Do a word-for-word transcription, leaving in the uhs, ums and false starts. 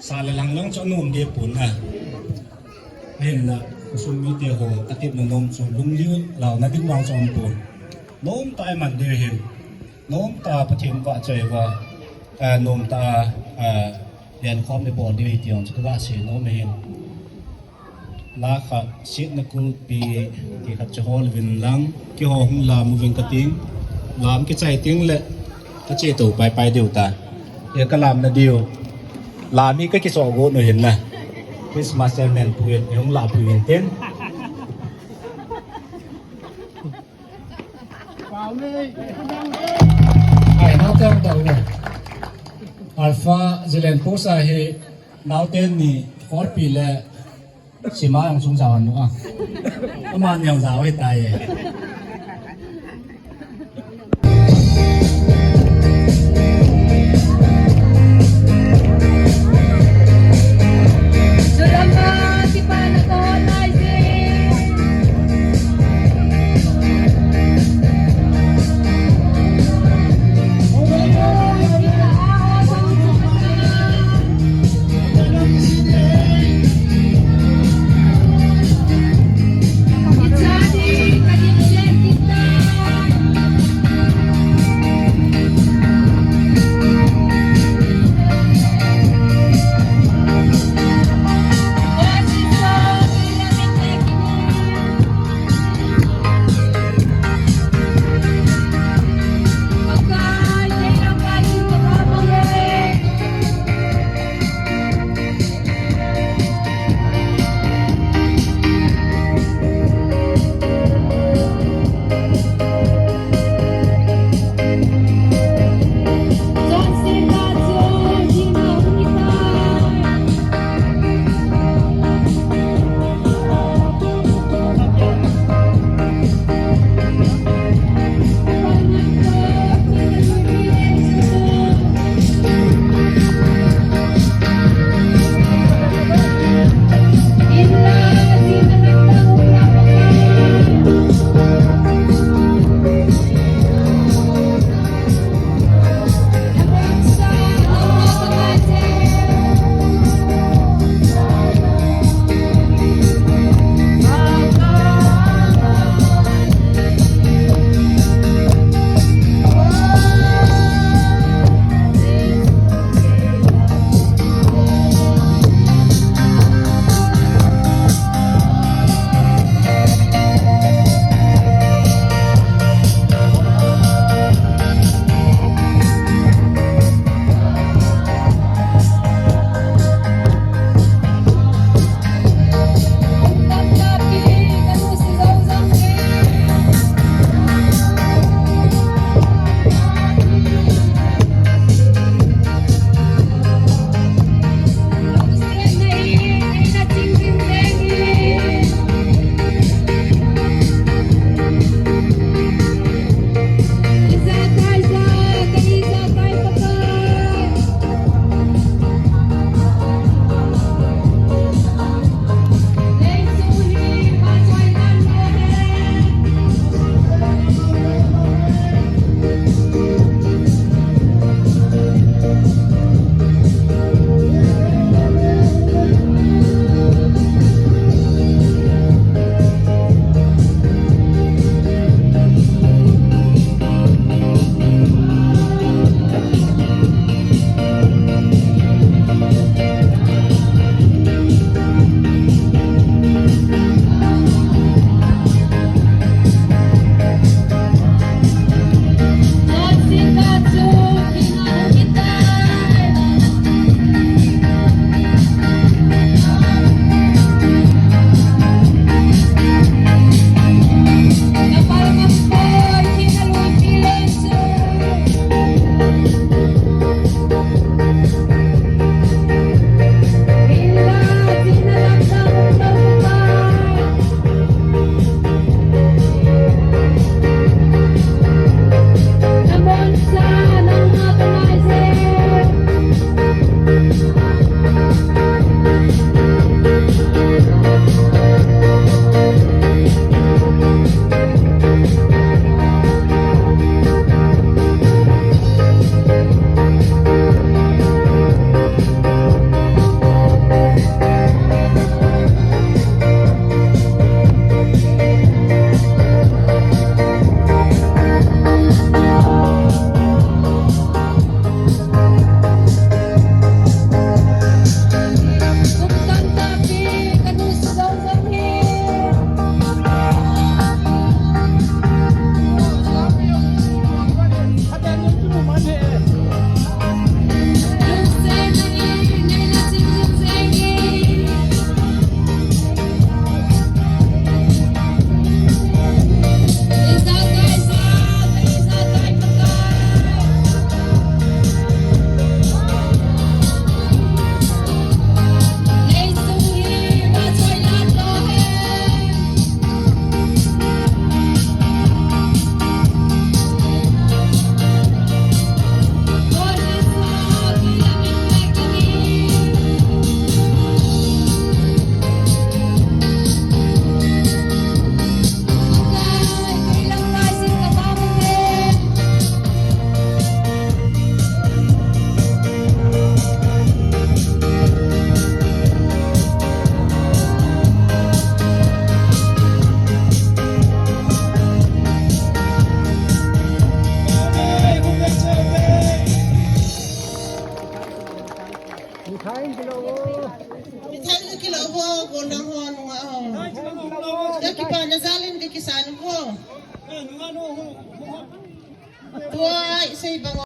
Sa le lang lang chu anom deh pon a. Ahinla, khosung mite ho, katepna nom chu lungliu launa ding vang chu aumpon. Nomtah a iman diu ahin. Nomtah a Pathen vahchoi uva, ah, nomtah a, ah, lenkhom ibol diu ahi ti jong chu kaga sei nom ahin. La khat, Setna Kulpi, ti khat chu hol uvin lang, keiho hung lam uving kating, lam kichai teng le, kache tou paipai diu ta. E kalamna diu. Lam hi kakichoh got u ahin na. Christmas chairman pu in, e hung lah pu in tin. Ai, naote hung tao le. Alpha Zalen Post a hi naote ni Kholpi le Sima jong sung jao nu a. Aman jong jao hitai e. Mithai kakilo ho, gollhang ho, nungah ho. Kakipana jal in kakisan ho. Tua isei bang